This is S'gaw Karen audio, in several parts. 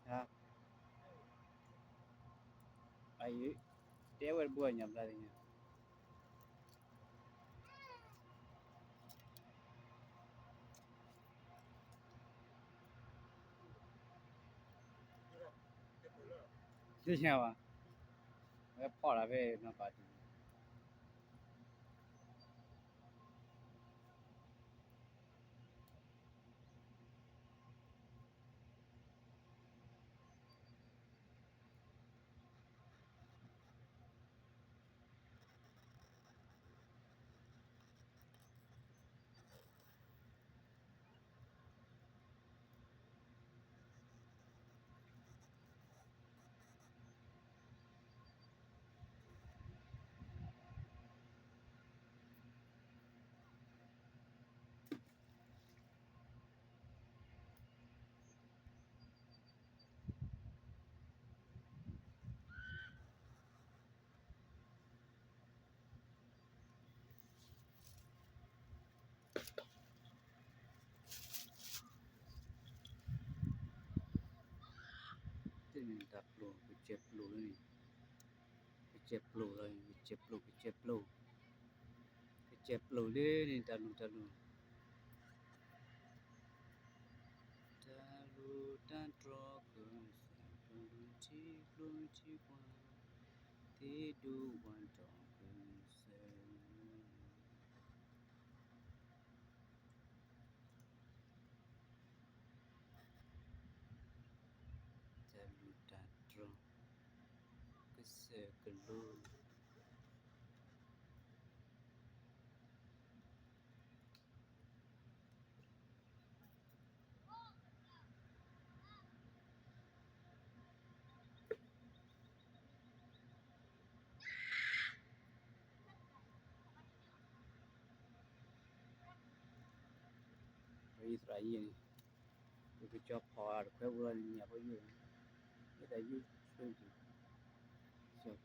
အံၤ တဲဝဲတဘိညါဘျါလံညါ သ့ၣ်ညါဘၣ်, ဝဲဖီၣ်လၢဖဲနီၢ်ပၤတံၢ် တၢ်ပျိၤ ကစဲးပျိၤလၢန့ၣ်, ကစဲးပျိၤလီၤ, ကစဲးပျိၤ ကစဲးပျိၤ, ကစဲးပျိၤလၢန့ၣ် တၢ်လူၤတၢ်လူၤ, တၢ်လူၤတၢ်တြီၤကစၢ် ထံကျိထံကွၢ်, သ့ၣ်ဒူဝၣ်တီၢ်ကစၢ် တၢ်လူၤတၢ်တြီၤ ကစၢၢ်ကလိ ပသရၣ်ယံၤန့ၣ် ပကကၠီဖီၣ်တခွဲးပူၤလီၤန့ၣ် ညၣ်ဖိယုၢ်, မ့ၢ်တၢ်ယုၢ်ဆူၣ်ကၠီဖီၣ်, တၢ်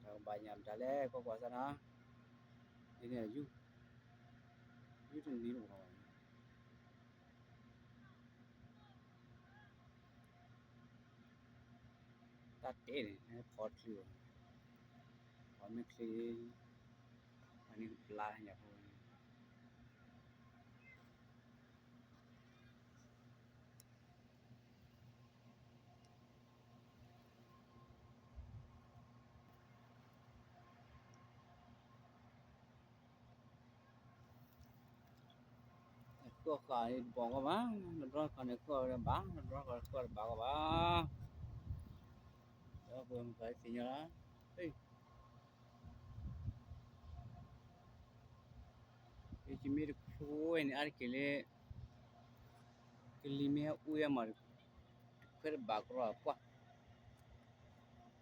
ကဘၣ်ညၣ်မတၤလဲၣ် ကွၢ်ကွၢ်စၢ်နၤ, ဒ်န့ၣ်ယုၢ်, ယုၢ်တနံၤတမီၤဘၣ် တၢ်တဲန့ၣ် ဖီချုး, ဖီမ့ၢ်ချုး, အန့ၣ်ကဘျါညၣ်ဖိ ကွၢ်ဃာ်န့ၣ်တဘၣ်ကီဘၣ်, တဘျီဃီန့ၣ်ကွၢ်ဝဲဘၣ်, တဘျီဃီကွၢ်တဘၣ်ကီဘၣ်, ဒီးပှၤမပာ်သ့ၣ်ညါလီၤ, ယမ့ၢ်တခိၣ်ဝဲန့ၣ် အါတက့ၢ်လၢ ကလံၤမ့ၢ်အိၣ်ယမး တခွဲးတဘၣ်ကရီပှၢ်, ကလံၤမ့ၢ်အိၣ်ဒီးထံဖံးဘဲသူၣ်ယဲ တခွဲးတဘၣ် ထံအ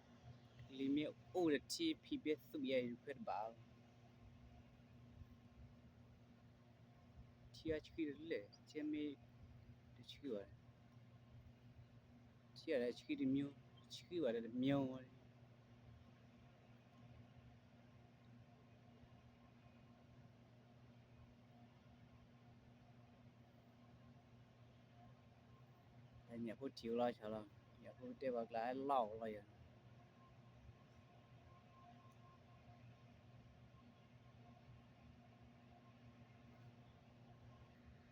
ဆှံတလဲၣ်, ထံမ့ၢ်တဆှံဘၣ်, ထံအဆှံတမျိုး, တဆှံဘၣ်ဒီးတမျိုးဝဲ, ညၣ်ဖိထံၣ်ဝဲလီၤဆၣ်လီၤ, ညၣ်ဖိတဲပှၤကျါလီၢ်လီၤယၤ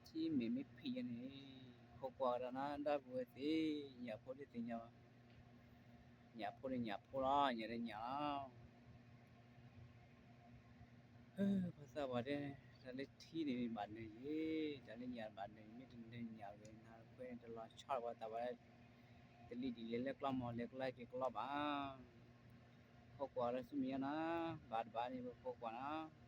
ထံမ့ၢ်မ့ၢ်ဖံးယဲန့ၣ်, ဖိကွၢ်ကဒီးနၤ ဒီပုၢ်ဝဲၢ်သ့ၣ်, ညၣ်ဖိဒ်သ့ၣ်ညါ, ညၣ်ဖိန့ၣ်ညၣ်ဖိလီၤ, ညၣ်ဒီးညၣ်လီၤ, ပှၤသးပှၢ်တဲ, တၢ်လၢထံန့ၣ်ဘၣ်နၢၤယဲ, တၢ်လၢညၣ်ဘၣ်နၢၤယဲ, မ့ၢ်တနၢၤညၣ်ဝဲ နၤတခွဲးန့ၣ် တလီၤဆီပှၤသးပှၢ်, တလံၤဒ်လဲၣ်လၢကျီမီၤလဲၤကျီက့ၤကျီဘၣ်, ဖိကွၢ်လၢဆူမဲာ်ညါနၤ, ဘၣ်တဘၣ်န့ၣ် ပဖိကွၢ်နၤ